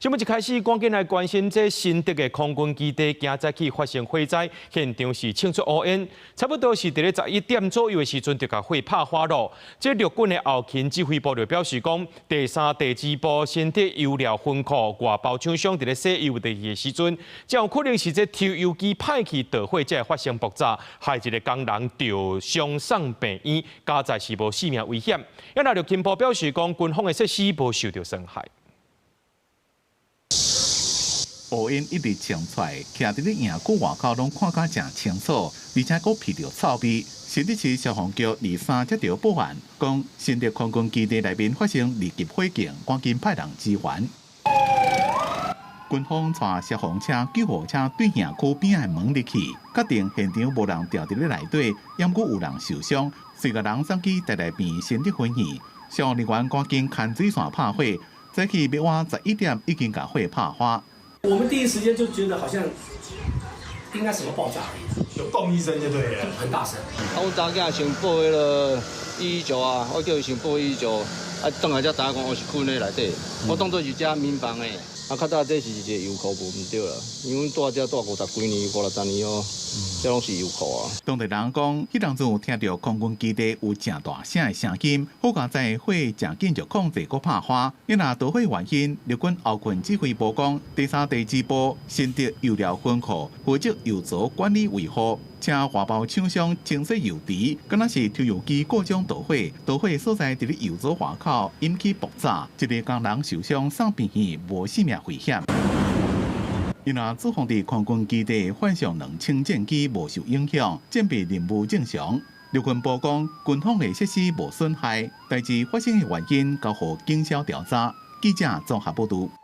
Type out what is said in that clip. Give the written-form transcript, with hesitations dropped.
新聞一開始，趕緊來關心這新竹的空軍基地，今早起發生火災，現場是衝出烏煙，差不多是佇咧11點左右的時陣就共火拍花囉。這陸軍的後勤指揮部就表示講，第三地支部新竹油料分庫外包廠商佇咧洗油的時陣，這有可能是這抽油機歹去導火，才會發生爆炸，害一個工人著傷送病院，佳哉是無性命危險。啊，那陸勤部表示講，軍方的設施無受著損害。烏煙一直衝出來，徛佇咧營區外口攏看甲誠清楚，而且閣鼻著臭味。新竹市消防局二三接著報案，講新竹空軍基地內面發生二級火警，趕緊派人支援。軍方帶消防車、救護車對營區邊仔門入去，確定現場無人著佇咧內底，猶閣有人受傷，隨共人送去台大病院新竹分院。消防人員趕緊牽水線拍火，早起欲倚11點已經共火拍花。我們第一時間就覺得好像應該什麼爆炸，有嘣一聲就對了，很大聲。啊，阮查囝先報彼个119啊，我叫伊先報119，啊，轉來才知影講我是睏咧內底，我當作是遮民房的。啊，較早這是一個油庫無毋對啦，因為阮蹛遮蹛50幾年、50年哦，這攏是油庫啊。當地人講，彼當陣有聽著空軍基地有誠大聲的聲音，好佳哉火誠緊就控制閣拍花。伊若導火原因，陸軍後勤指揮部講，第三地支部新竹油料分庫負責油槽管理維護，車外包廠商清洗油池，敢若是抽油機故障導火，導火所在佇咧油槽外口引起爆炸，一个工人受傷送病院，無性命危險。伊若駐防佇空軍基地幻象2000戰機無受影響，戰備任務正常。陸軍部講，軍方的設施無損害，代誌發生的原因交予警消調查。記者綜合報導。